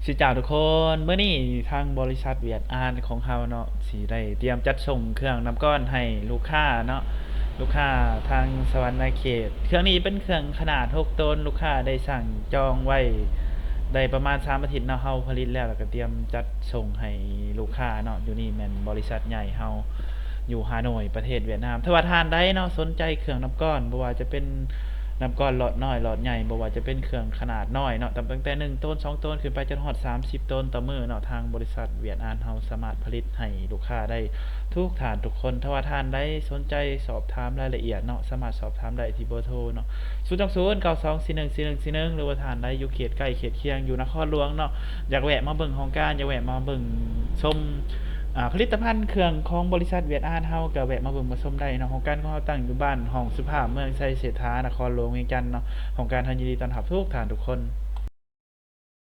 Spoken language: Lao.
ຊິເຈົ້າທຸກຄົນ, ມື້ນີ້ທາງບໍລິສັດຫວຽດອານຂອງເຮົາເນາະ ຊິໄດ້ຕຽມຈັດສົ່ງເຄື່ອງນ້ຳກ້ອນໃຫ້ລູກຄ້າເນາະ, ລູກຄ້າທາງສະຫວັນນະເຂດ. ເຄື່ອງນີ້ເປັນເຄື່ອງຂະໜາດຫົກໂຕນ, ລູກຄ້າໄດ້ສັ່ງຈອງໄວ້ໄດ້ປະມານສາມອາທິດເນາະ, ເຮົາຜະລິດແລ້ວ ແລ້ວກໍຕຽມຈັດສົ່ງໃຫ້ລູກຄ້າເນາະ. ຢູ່ນີ້ແມ່ນບໍລິສັດໃຫຍ່ເຮົາ ຢູ່ຮ່າໂນ້ຍ ປະເທດຫວຽດນາມ. ຖ້າວ່າທ່ານໃດເນາະ ສົນໃຈເຄື່ອງນ້ຳກ້ອນ ບໍ່ວ່າຈະເປັນນ້ຳກ້ອນຫຼອດນ້ອຍ ຫຼອດໃຫຍ່, ບໍ່ວ່າຈະເປັນເຄື່ອງຂະໜາດນ້ອຍເນາະ ຕັ້ງແຕ່ໜຶ່ງໂຕນ ສອງໂຕນ ຂຶ້ນໄປຈົນຮອດສາມສິບໂຕນຕໍ່ມື້ເນາະ, ທາງບໍລິສັດຫວຽດອານເຮົາສາມາດຜະລິດໃຫ້ລູກຄ້າໄດ້ທຸກທ່ານທຸກຄົນ. ຖ້າວ່າທ່ານໃດສົນໃຈສອບຖາມລາຍລະອຽດເນາະ ສາມາດສອບຖາມໄດ້ທີ່ເບີໂທເນາະ ສູນສອງສູນ ເກົ້າສອງສີ່ໜຶ່ງສີ່ໜຶ່ງສີ່ໜຶ່ງ ຫຼືວ່າທ່ານໃດຢູ່ເຂດໃກ້ເຂດຄຽງ ຢູ່ນະຄອນຫຼວງເນາະ ຢາກແວະມາເບິ່ງຫ້ອງການ ຢາກແວະມາເບິ່ງຊົມ ອ່າ ຜະລິດຕະພັນເຄື່ອງຂອງບໍລິສັດຫວຽດອານເຮົາ ກໍແວະມາເບິ່ງມາຊົມໄດ້ເນາະ. ຫ້ອງການຂອງເຮົາຕັ້ງຢູ່ບ້ານຫ້ອງສຸພາບ ເມືອງໄຊເສດຖາ ນະຄອນຫຼວງວຽງຈັນເນາະ. ຫ້ອງການເຮົາຍິນດີຕ້ອນຮັບທຸກທ່ານທຸກຄົນ.